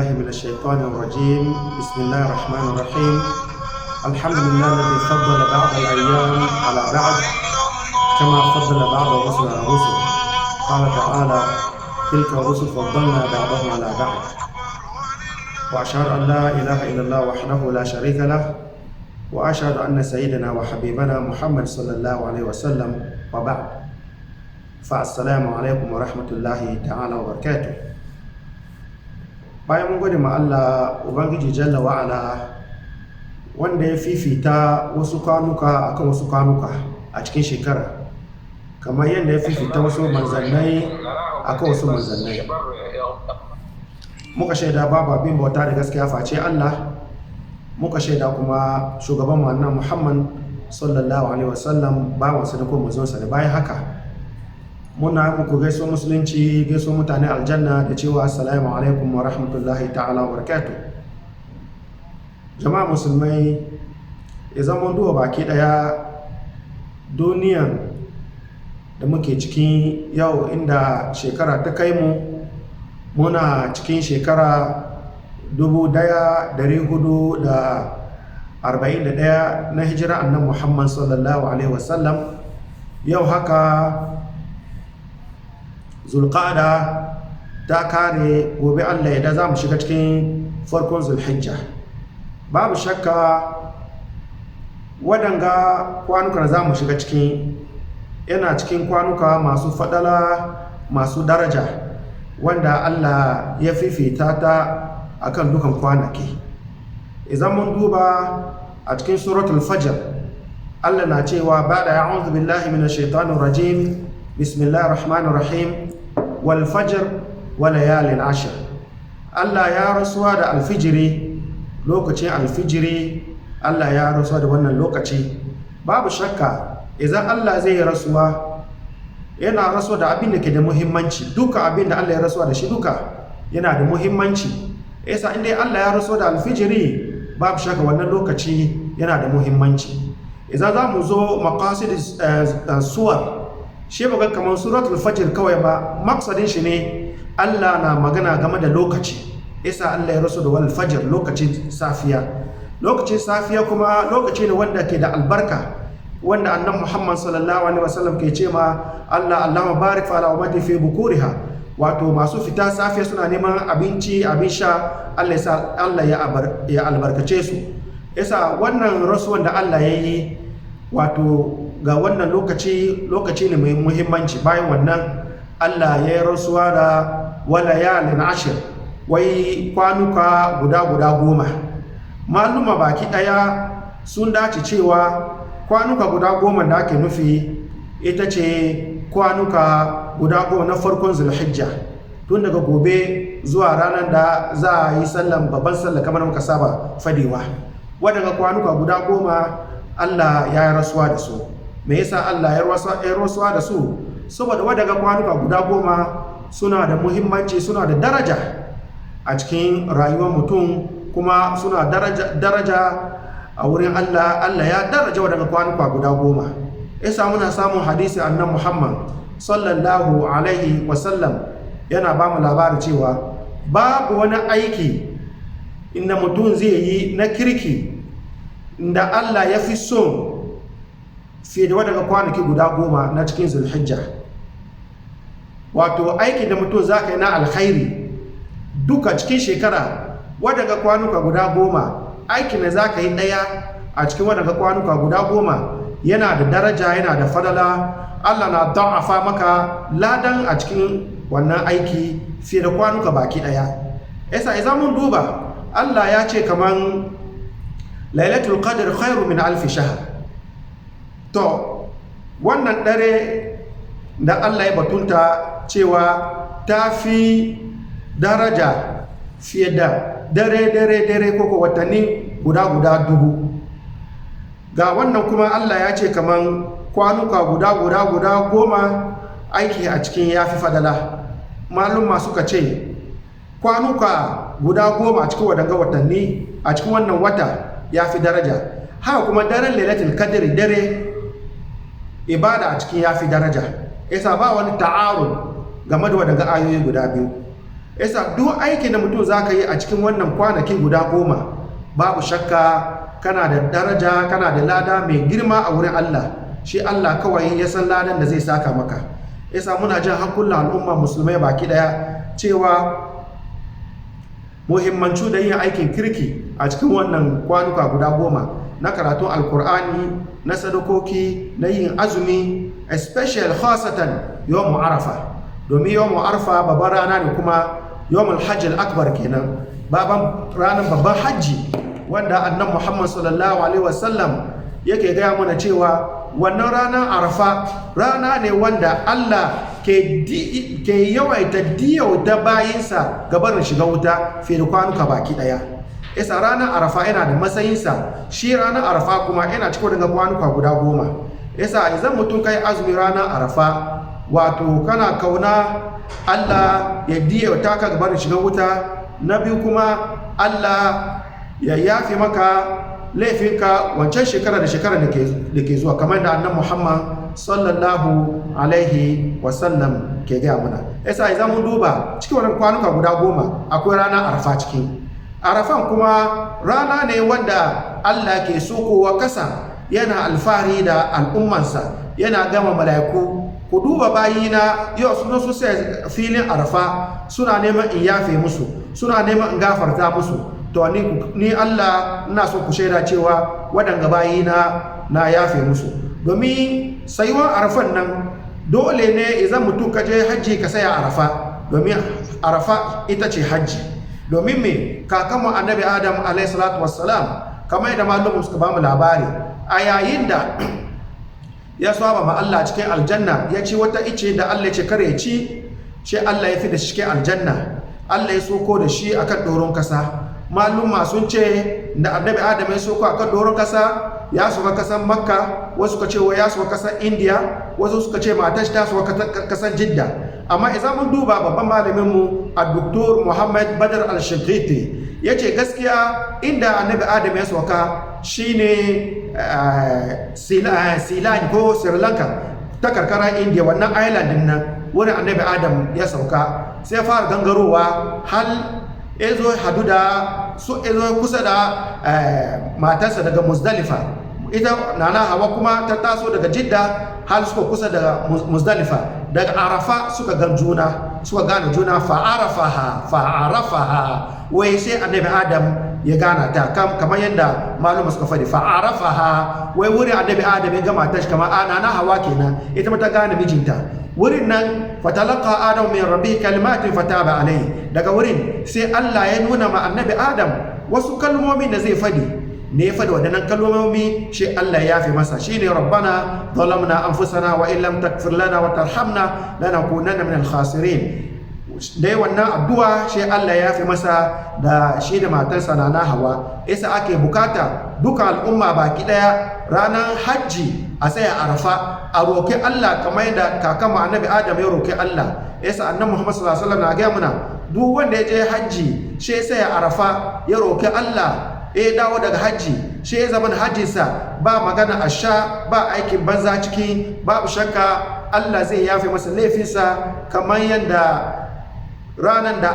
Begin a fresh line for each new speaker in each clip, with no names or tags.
بالله من الشيطان الرجيم. بسم الله الرحمن الرحيم. الحمد لله الذي فضل بعض الأيام على بعض كما فضل بعض الرسل على الرسل. قال تعالى: تلك الرسل فضلنا بعضهم على بعض. وأشهد أن لا إله إلا الله وحده لا شريك له، وأشهد أن سيدنا وحبيبنا محمد صلى الله عليه وسلم. وبعد، فالسلام عليكم ورحمة الله تعالى وبركاته. Bayan mun gode ma Allah Ubangiji jalla wa'ala, wanda ya fifita wasu kwanuka akan wasu kwanuka a cikin shekara, kamar yadda ya fifita wasu manzannai akan wasu manzannai, muka shaida babu abin bauta da gaskiya face Allah, muka shaida kuma shugaban mu annabi Muhammad sallallahu alaihi wasallam bawansa da kuma manzonsa da. Bayan haka, muna muku gaisuwar Musulunci, gaisuwar mutane aljanna, da cewa assalamu alaikum wa rahmatullahi ta'ala wa barakatuh. Jama'a musulmai, idan mun duba baki daya duniyan da muke cikin yau, inda shekara ta kai mu, muna cikin shekara 1441 na hijira annan Muhammad sallallahu alaihi wasallam. Yau haka Zulqa'ada ta kare, gobe Allah ya za mu shiga cikin farkon Zulhijja. Babu shakka waɗanga kwanuka da za mu shiga cikin yana cikin kwanuka masu fadala, masu daraja, wanda Allah ya fifita ta akan dukan kwanaki. Idan mun duba a cikin suratul Fajr, Allah na cewa ba'da a'udhu billahi minash shaitanir rajim, bismillahir rahmanir rahim, wal fajr wa layalin ashr. Allah ya rantsuwa da alfijiri, lokacin alfijiri. Allah ya rantsuwa da wannan lokaci. Babu shakka idan Allah zai yi rantsuwa, yana rantsuwa da abin da ke da muhimmanci. Duka abin da Allah ya rantsuwa da shi duka yana da muhimmanci. Yasa inda Allah ya rantsuwa da alfijiri, babu shakka wannan lokaci yana da muhimmanci. Idan za mu zo maqasid suwar, shi ga kamar suratul Fajr kawai ba maksadin shi ne Allah na magana game da lokaci. Isa Allah ya rantsu da wal fajr, lokacin safiya. Lokacin safiya kuma lokaci ne wanda ke da albarka, wanda annan Muhammad sallallahu alaihi wasallam ke ce ma Allah, Allahumma barik ala ummati fi bukuriha. Wato masu fita safiya suna neman abinci, abin sha, Allah ya sa Allah ya albarkace su. Yasa wannan rantsuwan da Allah ya yi wato ga wannan lokaci, lokaci ne mai muhimmanci. Bayan wannan, Allah ya yi rantsuwa da walayalin ashir, wai kwanuka guda guda 10. Maluma baki daya sun dace cewa kwanuka guda 10 da ake nufi ita ce kwanuka guda 10 na farkon Zulhijja, tun daga gobe zuwa ranar da za a yi sallan babban sallah, kamar muka saba fadewa. Waɗanda kwanuka guda 10 Allah ya yi rantsuwa da su. Me yasa Allah ya rantsuwa da su? Saboda waɗanda kwanuka guda 10 suna da muhimmanci, suna da daraja a cikin rayuwar mutum, kuma suna daraja, daraja a wurin Allah. Allah ya daraja waɗanda kwanuka guda 10. Yasa muna samun hadisi, annan Muhammad sallallahu alaihi wasallam yana ba mu labari cewa babu wani aiki inda mutum zai yi na kirki inda Allah ya fi so fiye da waɗanda kwanaki guda 10 na cikin Zulhijja. Wato aikin da mutum za ka yi na alkhairi duka cikin shekara, waɗanda kwanuka guda 10, aikin da za ka yi ɗaya a cikin waɗanda kwanuka guda 10 yana da daraja, yana da fadala. Allah na da'afa maka ladan a cikin wannan aiki fiye da kwanuka baki ɗaya. Yasa idan mun duba, Allah ya ce kaman lailatul qadr khairu min alfi shahr. To wannan dare da Allah ya batunta cewa ta fi daraja fiye da dare dare dare koko watanni guda guda 1000. Ga wannan kuma Allah ya ce kaman kwanuka guda guda guda 10, aiki a cikin ya fi fadala. Maluma suka ce kwanuka guda 10 a cikin waɗanga watanni, a cikin wannan wata, ya fi daraja. Haka kuma daren lailatul qadr, dare ibada a cikin ya fi daraja. Yasa ba wani ta'arud game da waɗanga ayoyi guda biyu. Yasa duk aikin da mutum za ka yi a cikin wannan kwanaki guda 10, babu shakka kana da daraja, kana da lada mai girma a wurin Allah. Shi Allah kawai ya san ladan da zai saka maka. Yasa muna jan hankulan al'umma musulmai baki daya cewa muhimmancu da yin aikin kirki a cikin wannan kwanuka guda 10, na karatun Alkur'ani, na sadakoki, na yin azumi, especially khasatan yawmu Arafa. Domin yawmu Arafa babban rana ne, kuma yawmul hajj akbar kenan, baban ranar babban hajji, wanda annan Muhammad sallallahu alaihi wasallam yake gaya mana cewa wannan ranar Arafa rana ne wanda Allah ke yawaita diyauta bayinsa gabarin shiga wuta fiye da kwanuka baki daya. Isa ranar Arafa yana da matsayinsa. Shi ranar Arafa kuma yana cikin daga kwanuka guda 10. Isa idan mutum kai azumi ranar Arafa, wato kana kauna Allah ya diyauta ka gabarin shiga wuta. Na biyu kuma, Allah ya yafe maka laifinka wancan shekara da shekara da ke zuwa, kamar da annan Muhammad sallallahu alaihi wasallam ke gaya mana. Yasa idan mun duba cikin wannan kwanuka guda 10, akwai rana Arafa. Cikin Arafan kuma rana ne wanda Allah ke sokowa kasa, yana alfahari da al'ummansa, yana gama mala'iku, "Ku duba bayina yau suna su sai filin Arafa, suna neman in yafe musu, suna neman in gafarta musu. To ni Allah ina so ku shaida cewa waɗanga bayina na yafe musu." Domin sayuwar Arafan nan dole ne idan mutum ka je hajji ka saya Arafa, domin Arafa ita ce hajji. Domin me? Kakanmu Annabi Adam alaihi salatu wassalam, kamar yadda malumin suka bamu labari, a yayin da ya saba ma Allah cikin aljanna, ya ci wata ice da Allah ya ce kare ya ci, shi Allah ya fi da shi cikin aljanna, Allah ya soko da shi akan doron kasa. Maluma sun ce da Annabi Adam ya soko akan doron kasa, ya soka kasan Makka, wasu suka ce wa ya soka kasan India, wasu suka ce matar ta soka kasan Jidda. Amma idan mun duba babban malamin mu a Dr. Muhammad Badar Al-Shakriti ya ce gaskiya inda Annabi Adam ya soka shine Ceylon ko Sri Lanka ta karkara India, wannan island din nan wurin Annabi Adam ya sauka. Sai ya fara gangarowa hal ya zo hadu da su, ya zo kusa da matarsa daga Muzdalifa. Ita Nana Hawa kuma ta taso daga Jidda har suka kusa da Muzdalifa. Daga Arafa suka gan juna, suka gane juna. Fa'arafaha, fa'arafaha, wai sai Annabi Adam ya gana ta, kamar yadda maluma suka faɗi. Fa'arafaha, wai wurin Annabi Adam ya gama ta kamar Nana Hawa kenan, ita ma ta gane mijinta wurin nan. Fatalaqa Adam min rabbi kalimatin fataba alayhi. Daga wurin sai Allah ya nuna ma Annabi Adam wasu kalmomin da zai faɗi ne. Ya faɗi waɗannan kalmomi, shi Allah ya yafe masa, shine "Rabbana zalamna anfusana wa in lam taghfir lana wa tarhamna lanakunanna minal khasirin." Dai wannan addu'a, shi Allah ya yafe masa da shi da matarsa Nana Hawa. Isa ake bukata duka al'umma baki daya ranar hajji a tsaya Arafa a roki Allah, kamar yadda kakanmu Annabi Adam ya roki Allah. Yasa Annabi Muhammad sallallahu alaihi wasallam na gaya muna, duk wanda ya je hajji shi ya tsaya Arafa ya roki Allah, ya dawo daga hajji, shi ya zama hajjinsa ba magana a sha ba aikin banza ciki, babu shakka Allah zai yafe masa laifinsa kamar yadda ranar da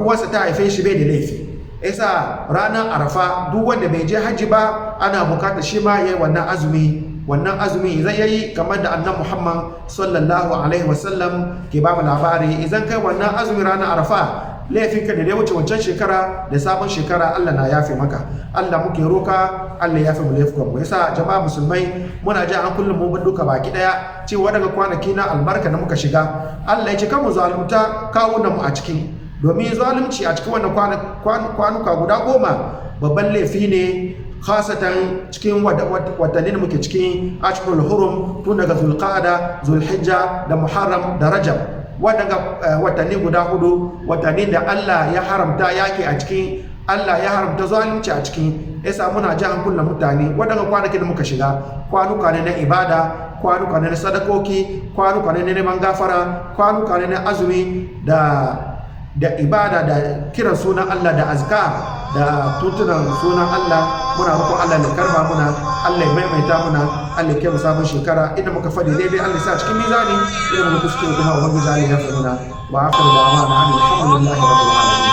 uwarsa ta haife shi bai da laifi. Isa ranar Arafa, duk wanda bai je hajji ba, ana bukatar shi ma yayi wannan azumi. Wannan azumi idan yayi, kamar da Annabi Muhammad sallallahu alaihi wasallam ke ba mu labari, idan kai wannan azumi ranar Arafa, laifinka da ya wuce wancan shekara da sabon shekara Allah na yafe maka. Allah muke roka, Allah ya yafe mu laifukan mu. Yasa jama'a musulmai, muna ji an kullum mu duka baki daya cewa daga kwanaki na albarka da muka shiga, Allah ya ce kan mu zalunta kawunan mu a cikin, domin zalunci a cikin wannan kwanuka guda 10 babban laifi ne, khasatan cikin watanni da muke cikin ashhurul hurum, tun daga Zulqa'ada, Zulhijja da Muharram da Rajab. Waɗanda watanni guda hudu, watanni da Allah ya haramta yaki a cikin, Allah ya haramta zalunci a cikin. Yasa muna ji hankulan mutane, waɗanda kwanakin da muka shiga kwanuka ne na ibada, kwanuka ne na sadakoki, kwanuka ne na neman gafara, kwanuka ne na azumi da ibada da kiran sunan Allah da azkar da tuntunan sunan Allah. Muna roƙon Allah ya karba muna, Allah ya maimaita muna, Allah ya kai mu sabon shekara. Inda muka fadi daidai, Allah ya sa cikin mizani. Inda muka kuskure kuma, ubangiji Allah ya yafe muna. Wa akhiru da'wana alhamdulillahi rabbil alamin.